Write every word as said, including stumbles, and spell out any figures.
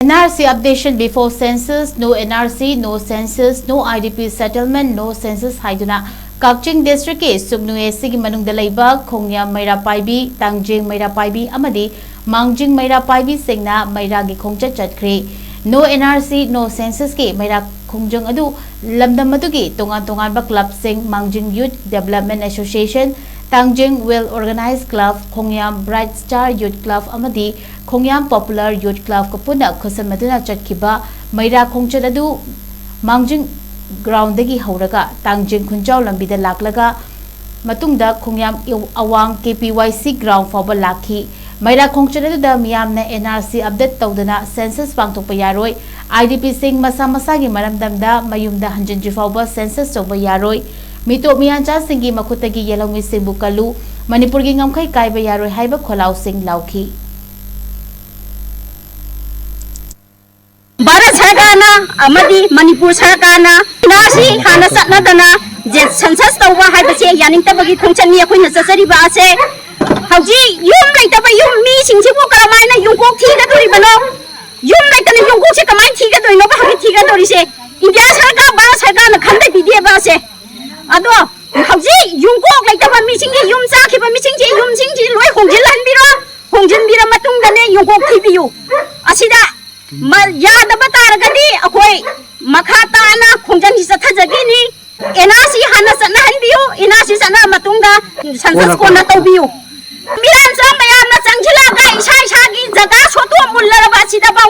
N R C updation before census, no N R C, no census, no I D P settlement, no census ꯍꯥꯏꯗꯨꯅ ꯀꯛꯆꯤꯡ district ꯀꯤ ꯁꯨꯞꯅꯨ A C ꯒꯤ ꯃꯅꯨꯡꯗ ꯂꯩꯕ ꯈꯣꯡꯌꯥꯝ ꯃꯩꯔꯥ ꯄꯥꯏꯕꯤ, ꯇꯥꯡꯖꯦꯡ ꯃꯩꯔꯥ ꯄꯥꯏꯕꯤ ꯑꯃꯗꯤ ꯃꯥꯡꯖꯤꯡ ꯃꯩꯔꯥ ꯄꯥꯏꯕꯤꯁꯤꯡꯅ ꯃꯩꯔꯥꯒꯤ ꯈꯣꯡꯆꯠ ꯆꯠꯈ꯭ꯔꯦ꯫ No N R C, no census ꯀꯤ ꯃꯩꯔꯥ ꯈꯣꯡꯖꯪ ꯑꯗꯨ ꯂꯝꯗꯝ ꯑꯗꯨꯒꯤ ꯇꯣꯉꯥꯟ ꯇꯣꯉꯥꯟꯕ club ꯁꯤꯡ, ꯃꯥꯡꯖꯤꯡ Youth Development Association, ꯇꯥꯡꯖꯤꯡ Well Organized Club, ꯈꯣꯡꯌꯥꯝ Bright Star Youth Club ꯑꯃꯗꯤ ꯈꯣꯡꯌꯥꯝ Popular Youth Club ꯀ ꯄꯨꯟꯅ ꯈꯨꯠꯁꯝꯅꯗꯨꯅ ꯆꯠꯈꯤꯕ ꯃꯩꯔꯥ ꯈꯣꯡꯆꯠ ꯑꯗꯨ ꯃꯥꯡꯖꯤꯡ ground ꯗꯒꯤ ꯍꯧꯔꯒ ꯇꯥꯡꯖꯤꯡ ꯈꯨꯟꯖꯥꯎ ꯂꯝꯕꯤꯗ ꯂꯥꯛꯂꯒ ꯃꯇꯨꯡꯗ ꯈꯣꯡꯌꯥꯝ ꯑꯋꯥꯡ K P Y C ground ꯐꯥꯎꯕ ꯂꯥꯛꯈꯤ꯫ ꯃꯩꯔꯥ ꯈꯣꯡꯆꯠ ꯑꯗꯨꯗ ꯃꯤꯌꯥꯝꯅ N R C update ꯇꯧꯗꯅ census ꯄꯥꯡꯊꯣꯛꯄ ꯌꯥꯔꯣꯏ, I D P ꯁꯤꯡ ꯃꯁꯥ ꯃꯁꯥꯒꯤ ꯃꯔꯝꯗꯝꯗ ꯃꯌꯨꯝꯗ ꯍꯟꯖꯤꯟꯗ꯭ꯔꯤ ꯐꯥꯎꯕ census ꯇꯧꯕ ꯌꯥꯔꯣꯏ, ꯃꯤꯇꯣꯞ ꯃꯤꯌꯥꯟꯆꯥꯁꯤꯡꯒꯤ ꯃꯈꯨꯠꯇꯒꯤ ꯌꯦꯜꯍꯧꯃꯤꯁꯤꯡꯕꯨ ꯀꯜꯂꯨ, ꯃꯅꯤꯄꯨꯔꯒꯤ ꯉꯝꯈꯩ ꯀꯥꯏꯕ ꯌꯥꯔꯣꯏ ꯍꯥꯏꯕ ꯈꯣꯜꯂꯥꯎꯁꯤꯡ ꯂꯥꯎꯈꯤ꯫ ꯚꯥꯔꯠ ꯁꯔꯀꯥꯔꯅ ꯑꯃꯗꯤ ꯃꯅꯤꯄꯨꯔ ꯁꯔꯀꯥꯔꯅ ꯅꯥꯁꯤ ꯍꯥꯟꯅ ꯆꯠꯅꯗꯅ ꯖꯦ-, census ꯇꯧꯕ ꯍꯥꯏꯕꯁꯦ ꯌꯥꯅꯤꯡꯗꯕꯒꯤ ꯈꯣꯡꯆꯠꯅꯤ ꯑꯩꯈꯣꯏꯅ ꯆꯠꯆꯔꯤꯕ ꯑꯁꯦ꯫ ꯍꯧꯖꯤꯛ ꯌꯨꯝ ꯂꯩꯇꯕ ꯌꯨꯝ ꯃꯤꯁꯤꯡꯁꯤꯕꯨ ꯀꯔꯝꯍꯥꯏꯅ ꯌꯨꯝꯀꯣꯛ ꯊꯤꯒꯗꯣꯔꯤꯕꯅꯣ? ꯌꯨꯝ ꯂꯩꯇꯅ ꯌꯨꯝꯀꯣꯛꯁꯦ ꯀꯃꯥꯏꯅ ꯊꯤꯒꯗꯣꯏꯅꯣꯕ? ꯍꯧꯖꯤꯛ ꯊꯤꯒꯗꯣꯔꯤꯁꯦ ꯏꯟꯗꯤꯌꯥ ꯁꯔꯀꯥꯔ, ꯚꯥꯔꯠ ꯁꯔꯀꯥꯔꯅ ꯈꯟꯊꯕꯤꯗꯦꯕ ꯑꯁꯦ꯫ ꯑꯗꯣ ꯍꯧꯖꯤꯛ ꯌꯨꯝꯀꯣꯛ ꯂꯩꯇꯕ ꯃꯤꯁꯤꯡꯒꯤ ꯌꯨꯝ ꯆꯥꯈꯤꯕ ꯃꯤꯁꯤꯡꯁꯤ ꯌꯨꯝꯁꯤꯡꯁꯤ ꯂꯣꯏ ꯍꯣꯡꯖꯤꯜꯍꯟꯕꯤꯔꯣ꯫ ꯍꯣꯡꯖꯤꯟꯕꯤꯔ ꯃꯇꯨꯡꯗꯅꯦ ꯌꯨꯝꯀꯣꯛ ꯊꯤꯕꯤꯌꯨ꯫ ꯑꯁꯤꯗ ꯃ-, ꯌꯥꯗꯕ ꯇꯥꯔꯒꯗꯤ ꯑꯩꯈꯣꯏ ꯃꯈꯥ ꯇꯥꯅ ꯈꯣꯡꯖꯪꯁꯤ ꯆꯠꯊꯖꯈꯤꯅꯤ꯫ N R C ꯍꯥꯟꯅ ꯆꯠꯅꯍꯟꯕꯤꯌꯨ, N R C ꯆꯠꯅꯔ ꯃꯇꯨꯡꯗ census ꯀꯣꯟꯅ ꯀꯣꯟꯅ ꯇꯧꯕꯤꯌꯨ꯫ ꯃꯤꯔꯥꯟꯆꯥ ꯃꯌꯥꯝꯅ ꯆꯪꯁꯤꯜꯂꯛꯑꯒ ꯏꯁꯥ ꯏꯁꯥꯒꯤ ꯖꯒꯥ ꯁꯣꯠꯇꯣꯛ ꯃꯨꯜꯂꯔꯕ ꯑꯁꯤꯗꯐꯥꯎ